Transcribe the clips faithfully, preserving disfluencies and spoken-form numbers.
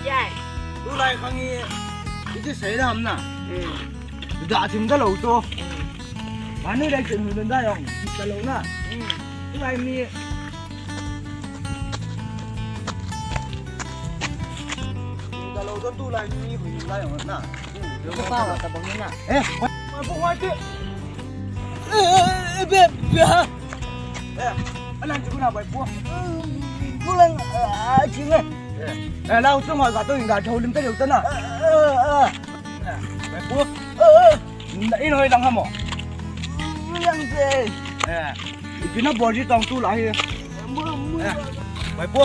Yai. Tulai khang hi, iti sei dam na. Hmm. Da thim da lo to. Manu lai chen hu da yong, da lo na. Hmm. Tulai mi. Da lo to tulai mi hu da yong na. Hmm. Ka pa wa ta bang na. Eh, wa, wa, wa, wa, Eh, eh, eh, be, be, ha. Eh, alang chu na bai pu. Kulang, ah, ching eh. Eh, eh, lau chung ga to ga tho lim ta liu ta na. Eh, eh, eh. Eh, bai pu. Eh, eh. Na in hoi dang ha mo. Yang se. Eh, ipi na bol ji tong tu la hi. Mu, mu. Eh, bai pu.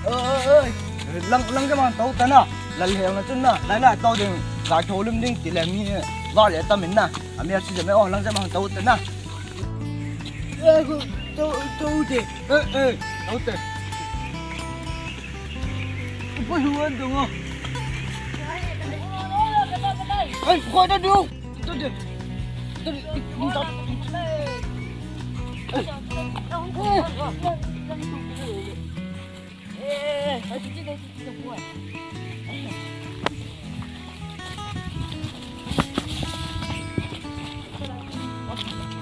Eh, eh, eh. Lang, lang ke man to ta na. Lal hel na chun na. Lai na to ding. Ga tho lim ding ti le mi. Va le ta min na. Ami a si je me o lang je ma to te na. Eh, ko, to, to te. Eh, eh, to te. Ko hu an dong o. Ai, ko da du. To te. To te.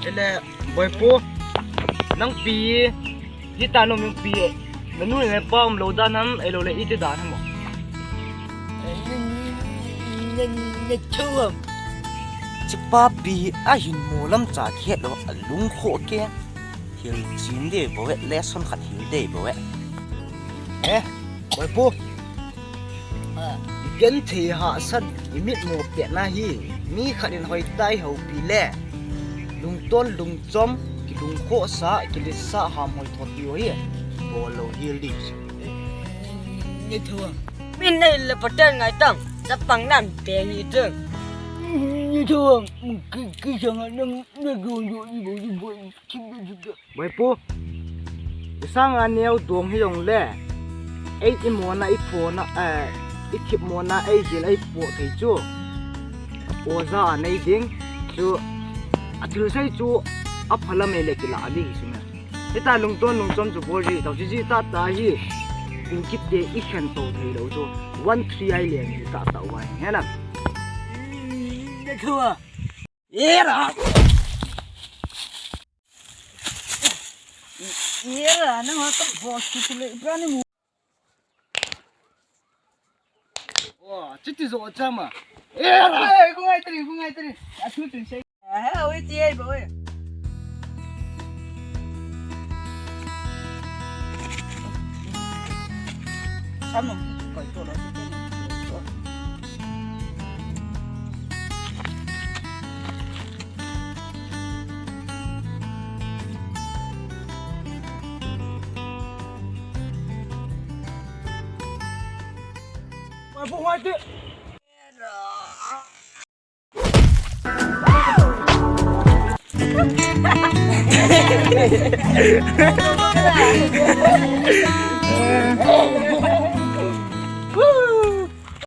Ele, boipu, nang pi, hita nom pi, nanu le pa um lo dan ham, elo le iti dan ham. Chipa pi ahin mo lam cha khet lo, alung kho ke. Thil chin dei bou e, lesson khat hil dei bou e. Eh, boipu. Ah. I genthei hahsat, i mitmo petna hi, mi khat in hoitah a houpi le, lungton lungchom, kilungkhohsa, kiletsah ham hoi thot diu hi, bol lou hel ding. Ni thu. Min nei le patel ngai tang, chapang nan pe ni tu. Ni thu, ki, ki chang a nang, na du du ni bo ni bo. Boipu, i sang a neo dong hi jong le, ei i mona, i phona, eh, i thip mona, ei hil, ei po thei chu. Oja a nei ding, chu, a thil sei chu, a phalam ei le kila a ding hi chu me. Hita lungton lungchom chu bol ji, tau chi ji ta ta hi, in kit te i khen to thei lo chu, one three ai le ni ta ta wa, he na. Ni thu a. Era! Era, nang ha ka boss tu le, ibrani mu. Wa, chiti zo chama. Era! Ei, ku ngai tari, ku ngai tari. A tu tu sei. Ah, oi ti ei, boy. Sam nong ki koi to lo, ki koi to lo. Wa, bu wa de.